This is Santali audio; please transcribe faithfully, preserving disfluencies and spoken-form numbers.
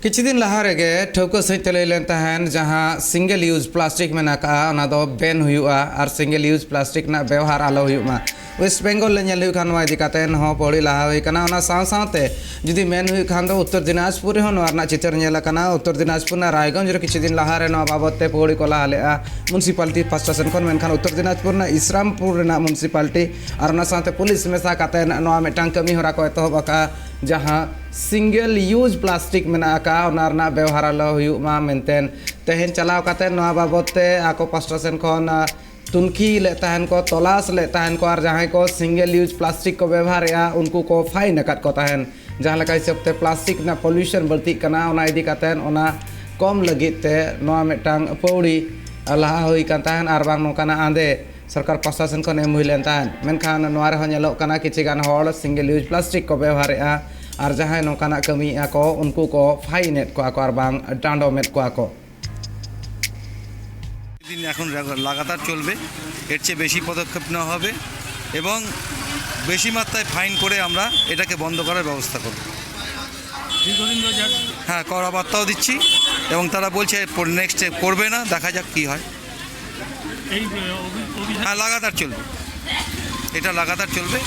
ᱠᱤᱪᱷᱩ ᱫᱤᱱ ᱞᱟᱦᱟ ᱨᱮᱜᱮ ᱴᱷᱟᱹᱣᱠᱟᱹ ᱥᱟᱺᱦᱤᱡ ᱛᱮ ᱞᱟᱹᱭ ᱞᱮᱱ ᱛᱟᱦᱮᱸᱱ, ᱡᱟᱦᱟᱸ ᱥᱤᱝᱜᱮᱞ ᱤᱭᱩᱡᱽ ᱯᱞᱟᱥᱴᱤᱠ ᱢᱮᱱᱟᱜ ᱟᱠᱟᱫᱼᱟ, ᱚᱱᱟ ᱫᱚ ᱵᱮᱱ ᱦᱩᱭᱩᱜᱼᱟ ᱟᱨ ᱥᱤᱝᱜᱮᱞ ᱤᱭᱩᱡᱽ ᱯᱞᱟᱥᱴᱤᱠ ᱨᱮᱱᱟᱜ ᱵᱮᱣᱦᱟᱨ ᱟᱞᱚ ᱦᱩᱭᱩᱜ ᱢᱟ᱾ ᱳᱭᱮᱥᱴ ᱵᱮᱝᱜᱚᱞ ᱞᱮ ᱧᱮᱞ ᱦᱩᱭᱩᱜ ᱠᱷᱟᱱ, ᱱᱚᱣᱟ ᱤᱫᱤ ᱠᱟᱛᱮ ᱦᱚᱸ ᱯᱟᱹᱣᱲᱤ ᱞᱟᱦᱟ ᱦᱩᱭ ᱟᱠᱟᱱᱟ᱾ ᱚᱱᱟ ᱥᱟᱶ ᱥᱟᱶᱛᱮ ᱡᱩᱫᱤ ᱢᱮᱱ ᱦᱩᱭᱩᱜ ᱠᱷᱟᱱ ᱫᱚ, ᱩᱛᱛᱚᱨ ᱫᱤᱱᱟᱡᱽᱯᱩᱨ ᱨᱮᱦᱚᱸ ᱱᱚᱣᱟ ᱨᱮᱱᱟᱜ ᱪᱤᱛᱟᱹᱨ ᱧᱮᱞ ᱟᱠᱟᱱᱟ᱾ ᱩᱛᱛᱚᱨ ᱫᱤᱱᱟᱡᱽᱯᱩᱨ ᱨᱮᱱᱟᱜ ᱨᱟᱭᱜᱚᱸᱡᱽ ᱨᱮ ᱠᱤᱪᱷᱩ ᱫᱤᱱ ᱞᱟᱦᱟ ᱨᱮ ᱱᱚᱣᱟ ᱵᱟᱵᱚᱫ ᱛᱮ ᱯᱟᱹᱣᱲᱤ ᱠᱚ ᱞᱟᱦᱟ ᱞᱮᱫᱼᱟ ᱢᱩᱱᱥᱤᱯᱟᱞᱴᱤ ᱯᱟᱥᱴᱟ ᱥᱮᱱ ᱠᱷᱚᱱ, ᱢᱮᱱᱠᱷᱟᱱ ᱩᱛᱛᱚᱨ ᱫᱤᱱᱟᱡᱽᱯᱩᱨ ᱨᱮᱱᱟᱜ ᱤᱥᱨᱟᱢᱯᱩᱨ ᱨᱮᱱᱟᱜ ᱢᱩᱱᱥᱤᱯᱟᱞᱴᱤ ᱟᱨ ᱚᱱᱟ ᱥᱟᱶᱛᱮ ᱯᱩᱞᱤᱥ ᱢᱮᱥᱟ ᱠᱟᱛᱮ ᱱᱚᱣᱟ ᱢᱤᱫᱴᱟᱝ ᱠᱟᱹᱢᱤ ᱦᱚᱨᱟ ᱠᱚ ᱮᱛᱚᱦᱚᱵ ᱟᱠᱟᱫᱼᱟ, ᱡᱟᱦᱟᱸ ᱥᱤᱝᱜᱮᱞ ᱤᱭᱩᱡᱽ ᱯᱞᱟᱥᱴᱤᱠ ᱢᱮᱱᱟᱜ ᱟᱠᱟᱫᱼᱟ, ᱚᱱᱟ ᱨᱮᱱᱟᱜ ᱵᱮᱣᱦᱟᱨ ᱟᱞᱚ ᱦᱩᱭᱩᱜ ᱢᱟ ᱢᱮᱱᱛᱮ ᱛᱮᱦᱮᱧ ᱪᱟᱞᱟᱣ ᱠᱟᱛᱮ ᱱᱚᱣᱟ ᱵᱟᱵᱚᱫ ᱛᱮ ᱟᱠᱚ ᱯᱟᱥᱴᱟ ᱥᱮᱱ ᱠᱷᱚᱱ, ᱟ, ᱛᱩᱱᱠᱷᱤ ᱞᱮᱫ ᱛᱟᱦᱮᱱ ᱠᱚ, ᱛᱚᱞᱟᱥ ᱞᱮᱫ ᱛᱟᱦᱮᱱ ᱠᱚ, ᱟᱨ ᱡᱟᱦᱟᱸᱭ ᱠᱚ ᱥᱤᱝᱜᱮᱞ ᱤᱭᱩᱡᱽ ᱯᱞᱟᱥᱴᱤᱠ ᱠᱚ ᱵᱮᱵᱚᱦᱟᱨᱮᱫᱼᱟ, ᱩᱱᱠᱩ ᱠᱚ ᱯᱷᱟᱭᱤᱱ ᱟᱠᱟᱫ ᱠᱚ ᱛᱟᱦᱮᱱ᱾ ᱡᱟᱦᱟᱸ ᱞᱮᱠᱟ ᱦᱤᱥᱟᱹᱵ ᱛᱮ ᱯᱞᱟᱥᱴᱤᱠ ᱨᱮᱱᱟᱜ ᱯᱚᱞᱤᱭᱩᱥᱚᱱ ᱵᱟᱹᱲᱛᱤᱜ ᱠᱟᱱᱟ, ᱚᱱᱟ ᱤᱫᱤ ᱠᱟᱛᱮ ᱚᱱᱟ ᱠᱚᱢ ᱞᱟᱹᱜᱤᱫ ᱛᱮ ᱱᱚᱣᱟ ᱢᱤᱫᱴᱟᱝ ᱯᱟᱹᱣᱲᱤ ᱞᱟᱦᱟ ᱦᱩᱭ ᱠᱟᱱ ᱛᱟᱦᱮᱱ, ᱟᱨ ᱵᱟᱝ ᱱᱚᱝᱠᱟᱱᱟᱜ ᱟᱸᱫᱮ ᱥᱚᱨᱠᱟᱨ ᱯᱟᱥᱴᱟ ᱥᱮᱱ ᱠᱷᱚᱱ ᱮᱢ ᱦᱩᱭ ᱞᱮᱱ ᱛᱟᱦᱮᱸᱫ᱾ ᱢᱮᱱᱠᱷᱟᱱ ᱱᱚᱣᱟ ᱨᱮᱦᱚᱸ ᱧᱮᱞᱚᱜ ᱠᱟᱱᱟ, ᱠᱤᱪᱷᱤ ᱜᱟᱱ ᱦᱚᱲ ᱥᱤᱝᱜᱮᱞ ᱤᱭᱩᱡᱽ ᱯᱞᱟᱥᱴᱤᱠ ᱠᱚ ᱵᱮᱣᱦᱟᱨᱮᱫᱼᱟ, ᱟᱨ ᱡᱟᱦᱟᱸᱭ ᱱᱚᱝᱠᱟᱱᱟᱜ ᱠᱟᱹᱢᱤᱭᱮᱫᱼᱟ ᱠᱚ, ᱩᱱᱠᱩ ᱠᱚ ᱯᱷᱟᱭᱤᱱᱮᱫ ᱠᱚᱣᱟ ᱠᱚ ᱟᱨ ᱵᱟᱝ ᱰᱟᱸᱰᱚᱢᱮᱫ ᱠᱚᱣᱟ ᱠᱚ᱾ দিন এখন লাগাতার চলবে। এর চেয়ে বেশি পদক্ষেপ নেওয়া হবে এবং বেশি মাত্রায় ফাইন করে আমরা এটাকে বন্ধ করার ব্যবস্থা করব। দীর্ঘদিন ধরে যার হ্যাঁ, কড়া বার্তাও দিচ্ছি এবং তারা বলছে নেক্সট করবে না। দেখা যাক কী হয়। এই অভি- অভিযান হ্যাঁ, লাগাতার চলবে, এটা লাগাতার চলবে।